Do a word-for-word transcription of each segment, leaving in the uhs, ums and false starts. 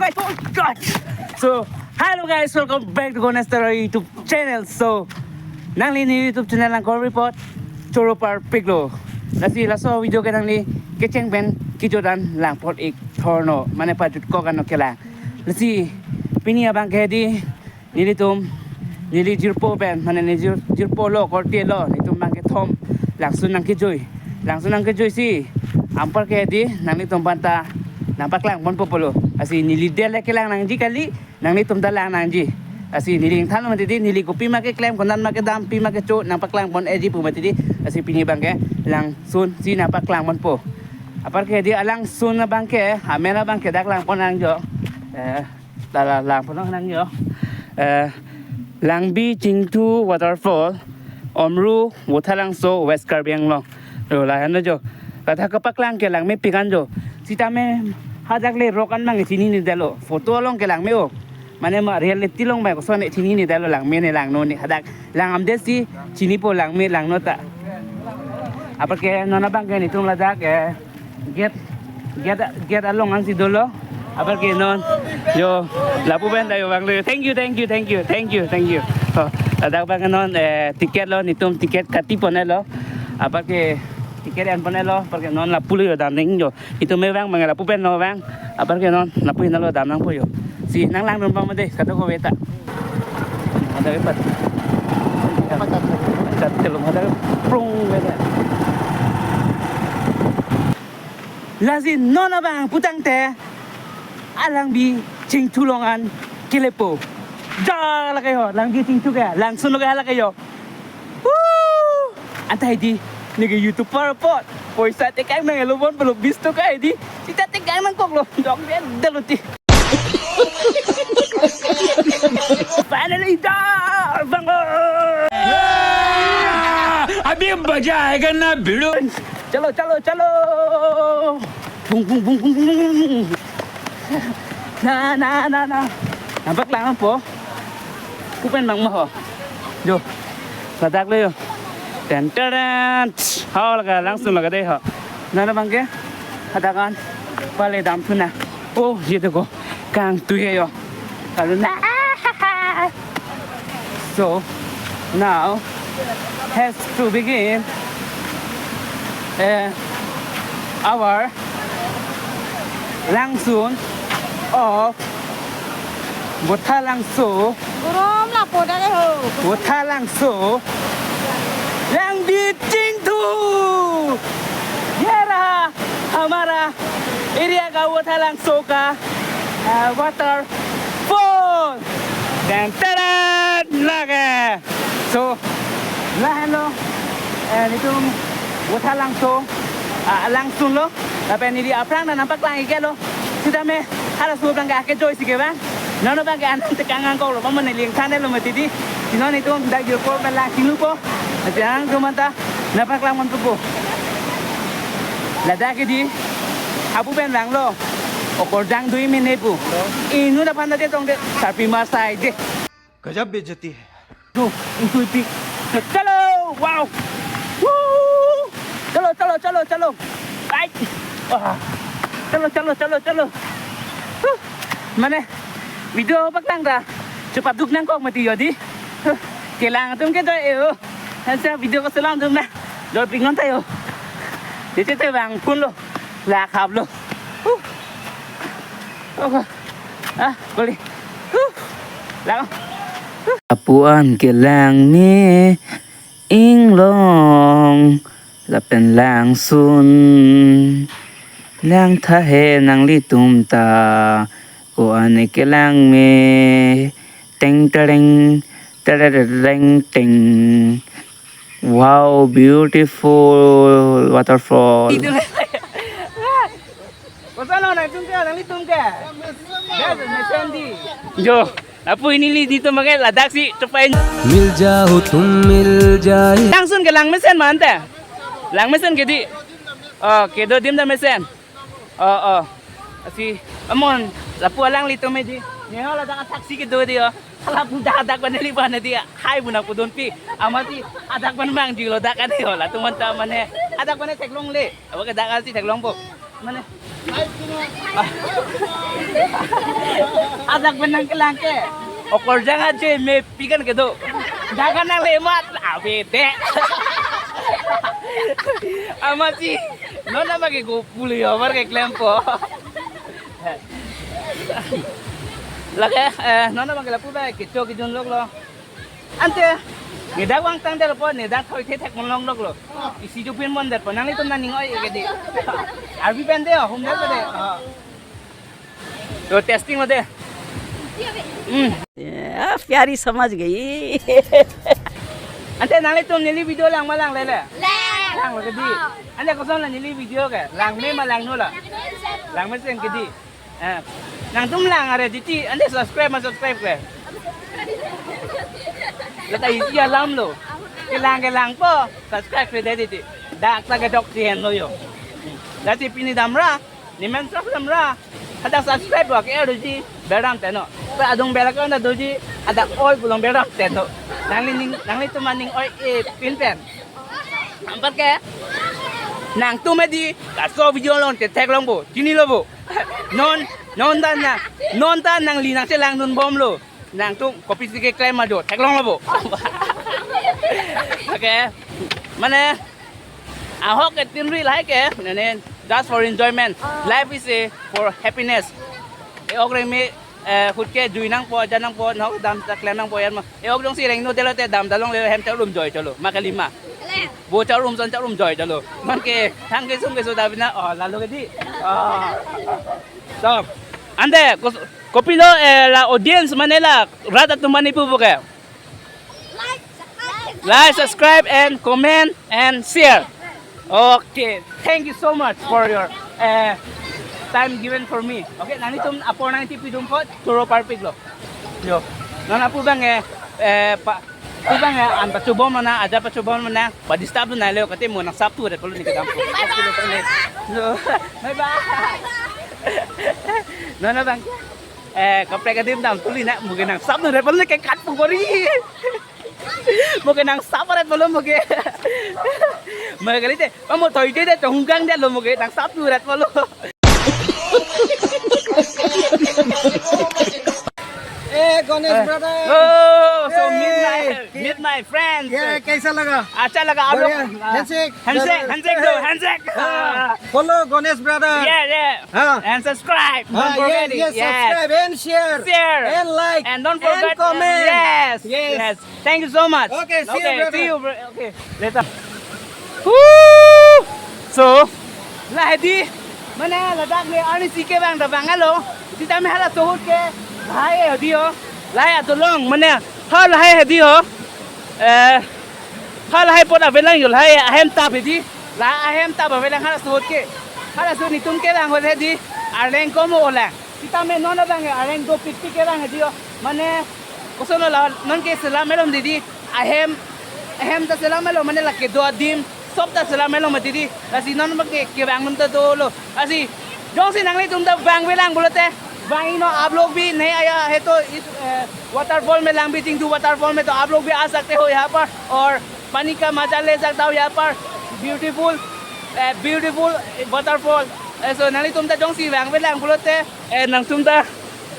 So, hello guys, welcome back to Ganesh Taro YouTube channel. So, nangli ne YouTube channel nangkok report choro parpiklo. Lasi laso video ke nangli kecheng pen kecho dan lang apot ik thorno, mane pajutkok anlo kelang. Lasi pini abang ke di nelitum, neli jirpo pen, mane neli jir, jirpo lo, korte lo, nelitum abang kethom langsun nangkejoi. Langsun nangkejoi si, anpar ke di nanglitum aphanta nangpaklang ponpo pulo. Lasi neli dele kelang nangji kali, nanglitum ta lang nangji. Lasi neli ingthan mati di, neli kopima keklem, konat ma kedam, pima kecho, nangpaklang pon-eji pu mati di. Lasi pini abang ke langsun si nangpaklang ponpo. Anpar ke di alangsun abang ke, amen abang ke dak lang pon nangjo. Eh, ta la lang pon nangjo. Eh, Langbi Chingthu Waterfall, Omru, Vothatlangso, West Karbi Anglong. Yo, lahenlo jo. Ladak kepaklang ke langmepik an jo. Sitame hadak le rock an abang chininedetlo. Photo along ke langme-o. Mane ma reality along abang koson ne chininedetlo, langme ne langno ne hadak. Lang amde si chinipo langme langno ta. Anpar ke non abang ke nelitum ladak, eh, gate, gate, gate along ansi dolo. Anpar ke non. Yo, lapu pen ta yo abang lo. Thank you, thank you, thank you, thank you, thank you. Oh, ladak abang ke non, eh, ticket lo, nelitum ticket kati pon-etlo. Anpar ke ticket en pon-etlo, anpar ke non lapu lo yo damning jo. Itum me abang, abang lapu pen lo abang. Anpar ke non, lapu henlo dam nangpo yo. Si nang langdun abang mati, kadokave ta. Ada ke pat. Kat telung ada ke prung ke ta. Lasi non abang putangte, Langbi Chingthu along an kelepo. Ja lake ho, Langbi Chingthu ke, langsun lo ke lake yo. Woo! Anta hedi, neke YouTuber apot. Poisa tekang nang elo bon pelo bis toka hedi. Sita tekang nangkoklo. Jok dia delo ti. Finally, da, bang. अभी मजा आएगा ना भिड़ो. Chalo, chalo, chalo. Bung, bung, bung, bung, bung, bung. Na, na, na, na. Nangpaklang po. Kupen mang mo ho. Jo. Ladak lo yo. Ten, ten, ten. Ho, lake langsun lake de ho. Non abang ke. Hadak an. Pale damthu na. Oh, ye dekho. Kangtui he yo. Kalu na. So, now has to begin, uh, our langsun of Vothatlangso. Gorom lapo dak ke ho. Vothatlangso. Langbi Chingthu. ये रहा हमारा एरिया का Vothatlangso का, अ, waterfall. Ten, ten, ten, lake. So, lahenlo, eh, nelitum Vothatlangso, ah, langsun lo. Lapen neli aphrang nangpaklang iklo. Sitame, halaso abang ke akejoi si ke bang. Non abang ke anam tekang nangkoklo, mane neli ingthan-etlo mati di. Si non nelitum dak jirpo pen lang chinglupo. Ante nangtum aphanta nangpaklang ponpo. Ladak ke di, apu pen langlo. Okorjang dui mene pu. Inut aphan ta detong de, sarpi masai de. गजब बेइज्जती है. No, itu ipik. Chalo, wow. Woo! Chalo, chalo, chalo, chalo. Ai. Ah. Chalo, chalo, chalo, chalo. Huh. Mane video paklang ta chepaduk nangkok mati yo di. Huh. Kelang atum ke doi e o. Hansa video ko selam atum na. Doi pik non ta yo. Di chete bang phone lo. La khap lo. Huh. Oh. Ah, koli. Huh. Lang. Lapu an ke langme inglong lapen langsun. Langtha he nanglitum ta, ko-an ke langme, teng tereng, tereng teng. Wow, beautiful waterfall. Itu lah. Koson lo nangtum ke, nanglitum ke? Best mesen di. Jo, lapu neli nelitum abang ke ladak si chepai. मिल जाओ तुम मिल जाए. Langsun ke langmesen ma ante? Langmesen ke di. Oh, kedo adim ta mesen. Oh, oh. Lasi, amon, lapu alanglitum di. Ne ho ladak asaksi kedo di, oh. Lapu dak dak pen neli pen di. Hai buna pudun pi. Amatsi, hadak pen bang jilo dak ane ho. Latum aphanta mane. Hadak pen theklongle. Abo ke dak asi theklongpo. Mane. Ajak benang kelang ke. Okorjang aje me pikan kedo. Dagan nang lemat abede. Amatsi. Non abang ke go puli over ke klempo. Lake, eh, non abang ke lapu ba kecho kejun loklo. Ante, ne dak vangtang detpo, ne dak thoi the thek monlong loklo. Isi jupin mon detpo, nanglitum nangning oi ke di. Arbi pen de, hum det de. Oh. To testing lo de. Hmm. Ya, pyari samajh gayi. Ante nanglitum neli video lang ma langle le? Lang. Lang lo ke di. Ante koson la neli video ke? Lang me ma lang no la? Lang mesen ke di. Eh, nangtum lang are titi, ante subscribe ma subscribe kle. Lata isi alam lo. Kelang kelangpo, subscribe kle det titi. Dak ta kedok si henlo yo. Lasi pini damra, nemen srap damra. Hadak subscribe wa ke er doji, beram teno. Pe adung belak on doji, hadak oi pulang beram teno. Nangli ning, nanglitum aning oi e pin pen. Anparke, nangtum edi, laso video along te theklongpo, chinilo bo. Non, non ta nang, non ta nangli nangchelang dunbomlo. Nangtum kopisi keklem ma do, theklonglo bo. Okay. Mane, ahok ke tinri lahai ke, nene, just for enjoyment. Life is a for happiness. E-ok reng me, eh, ahut ke jui nangpo, aja nangpo, nahok dam ta klem nangpo yan ma. E-ok jongsi reng no detlo te dam ta longle hem ta rum joi cholo, ma kalima. Bo charum son charum joi cholo. Non ke thang kesung keso ta bina, oh, lalo ke di. Oh. Stop. Ante, kos-, kopilo, eh, la audience mane la rat atum mane pupu ke? Like, subscribe, and comment and share. Okay, thank you so much for your, eh, time given for me. Okay, nanglitum apor nangtipi dum po, choro parpik lo. Yo. Non apu bang, eh, eh, pa, Pu bang ya, an pachobom na, aja pachobom na, pa disturb na leo kate mo nang sap tu ret polo ne kedam. So, bye bye. Non abang. Eh, kaprek adim dam tuli na, mo ke nang sap tu ret polo ne ke kat pu kori. Mo ke nang sap ret polo mo ke. Mo ke lite, mo thoi de de tonggang de lo mo ke nang sap tu ret polo. A Ganesh brother. Oh, so meet my, hey, meet my friend। ये कैसा लगा? अच्छा लगा। आप लोग, बढ़िया। हाँ। Handshake। Handshake, handshake दो, handshake। हाँ। Follow गणेश ब्रदर। Yeah, yeah। हाँ। And subscribe। हाँ, don't forget ये, it। ये yes। Subscribe and share। Share। And like। And don't forget। And comment। Yes। Yes। Yes। Thank you so much। Okay, see you, okay, brother। See you, bro। Okay, later। Woo! So, lahai di, mane ladak le arnisi kevang ta vanglo, sitame hala ahut ke, lahai hedi ho, lahai adolong, mane, ha lahai hedi ho, eh, ha lahai apot avelang yo, lahai ahem ta hedi, la ahem ta avelang hala ahut ke, hala ahut netum kevang ahut hedi, arleng komo olang. Sitame non abang ke arleng dopikpik kevang hedi ho. Mane, koson lo la, non ke selam melom didi, ahem, ahem ta selam melom, mane lake do adim, sop ta selam melom didi, lasi non abang ke, kevang non ta dolo, lasi, jongsi nanglitum ta vangvelang pulote, vang-iknon, आप लोग भी नहीं आया है तो इस, अ, waterfall में, लंगबी चिंगदु waterfall में तो आप लोग भी आ सकते हो यहाँ पर, और पानी का मजा ले सकता हो यहाँ पर, beautiful, अ, beautiful waterfall। Eh, so, nanglitum ta jongsi vangvelang pulote, eh, nangtum ta,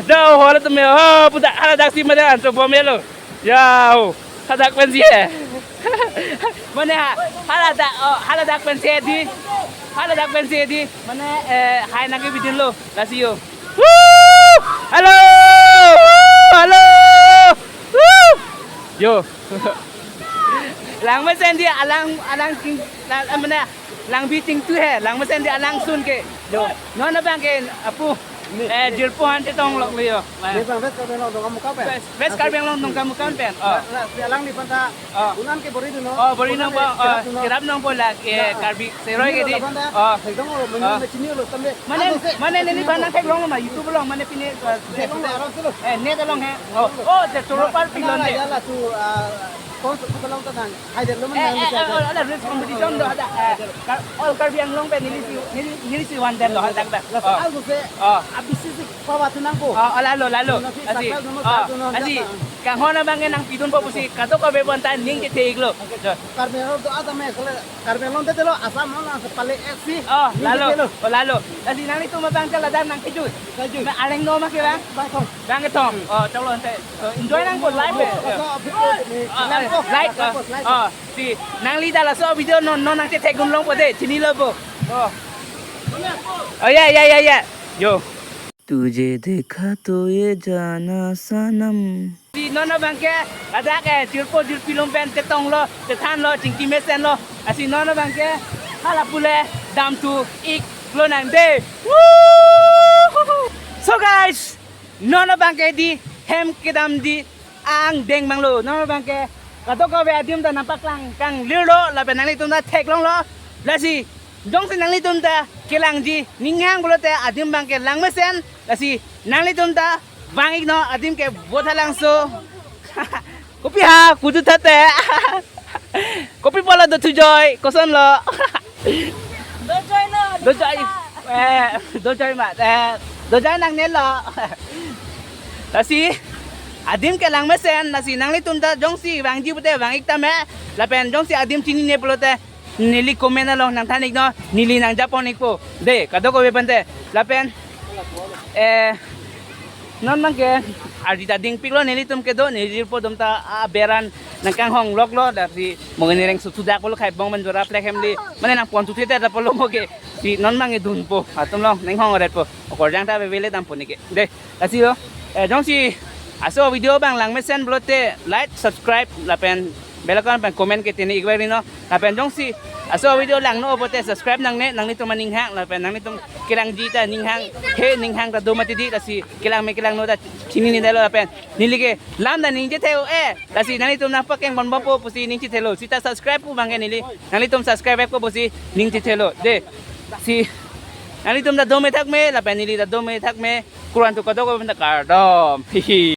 da, ho, latum, ho, puta, hala dak si mane an chobom lo. Ya, ho, hadak pensi he. Mane ha, hala dak, oh, hala dak pensi di. Hala dak pensi di. Mane, eh, hai nangkebidinlo. Lasi yo. Woo! Hello! Woo! Hello! Woo! Yo. Langmesen di alang, alang king, la, eh, mane, langbi chingthu he, langmesen di alangsun ke. Yo. Non abang ke apu. Eh, jirpo han chetong lok liyo. Ne bang West Karbi Anglong Dongkamukam pen. West, West Karbi Anglong Dongkamukam pen. Oh. La, la, si alang di panta. Oh. Unan ke bor-i dun non. Oh, bor-i dun non po. Oh, kirap non po la, eh, Karbi Seroi ke di. Oh. Thekdong lo, menu machine lo, tambe. Mane, mane neli bang nangtheklong lo ma, YouTube along, mane pine, eh, theklong lo, aram se lo. Eh, net along he. Oh, oh, the choro parpik lo ne. Ya la tu, ah, Konsep ko belong ta nang. Hai delo man Eh, nang eh, bisa eh, ada. All, all the reels competition do ada. Eh, Kar-, all Karbi Anglong pen neli si, neli, neli si one ten lo ada ba. Laso Oh. algo se Oh. abisi si pawa tu nang ko. Oh, oh, lalo, lalo. Nasi Asi. sakal nomor Oh, satu nomor asi. datang. Kanghon abang ke nangpidunpo pusi kadokave bonta ning chethe-iklo. Jo. Karbi Anglong do ada me kale Karbi Anglong te lo Assam lo na sepale S C. Oh, Ning lalo. chethe lo. Oh, lalo. Asi nanglitum abang ke ladak nangkejut. Kejut. Me aleng no ma ke bang? Bang kong. Bang kethom. Oh, chalo ante. So, enjoy nang ko live eh. Laso video ni Ah, live ko. Live, Laso ah, live ko. Ah, si, nangli ta laso video non, non nangchethekdun longpo de, chinilo po. Oh. Oh, ya, ya, ya, ya. Yo. तुझे देखा तो ये जाना सनम। Si non abang ke, ladak eh, jirpo jirpi lom pen chetonglo, chethanlo, chingki mesenlo. Asi non abang ke, hala pule, damthu-iklo nang de. Woo! So guys, non abang ke di hem kedam di angdeng manglo. Non abang ke kadokave adim ta nangpaklang kanglirlo lapen nanglitum ta theklonglo. Lasi jongsi nanglitum ta kelangji ninghang pulote adim abang ke langmesen. Lasi nanglitum ta vang-iknon adim ke Vothatlangso. Kopi ha kudu thate. Kopi pulo do thujoi kosonlo. Dojoi lo, Dojoi. Dojoi. Eh, dojoi ma. Eh, dojoi nangnelo. Lasi adim ke langmesen, lasi nanglitum ta jongsi vangji pute vang-ik tame. Lapen jongsi adim chinine pulote neli comment along nangthan-iknon, neli nangjapon-ikpo. De, kadokave pen te. Lapen eh, non abang ke ardi ta dingpiklo nelitum kedo, neli jirpo atum ta aber an nangkanghongloklo, lasi mogen ireng sutudak pulo khai bong manjora plek hemli. Mane nangpon tuthe ta pulo mo ke. Si non abang ke dunpo. Atum long nanghong oret po. Okorjang ta bebele dampo neke. De, lasi lo. Eh, jongsi laso video abang langmesen pulote like, subscribe, lapen bell icon pen comment ke tene-ik bang ri non. Lapen jongsi laso video langno pulote subscribe nangne, nanglitum aning hang, lapen nanglitum kelangji ta ning hang, he ning hang ta do mati di, lasi kelang me kelangno ta chinine detlo lapen neli ke lam ta ning chethe-o eh, lasi nanglitum nangpakeng ponbompo pusi ning chethelo, sita subscribe pu abang ke neli, nanglitum subscribe-ikpo pusi ning chethelo. De, si nanglitum ta dome thakme, lapen neli ta dome thakme, kurang tu kadokave ta kardom. Hihi.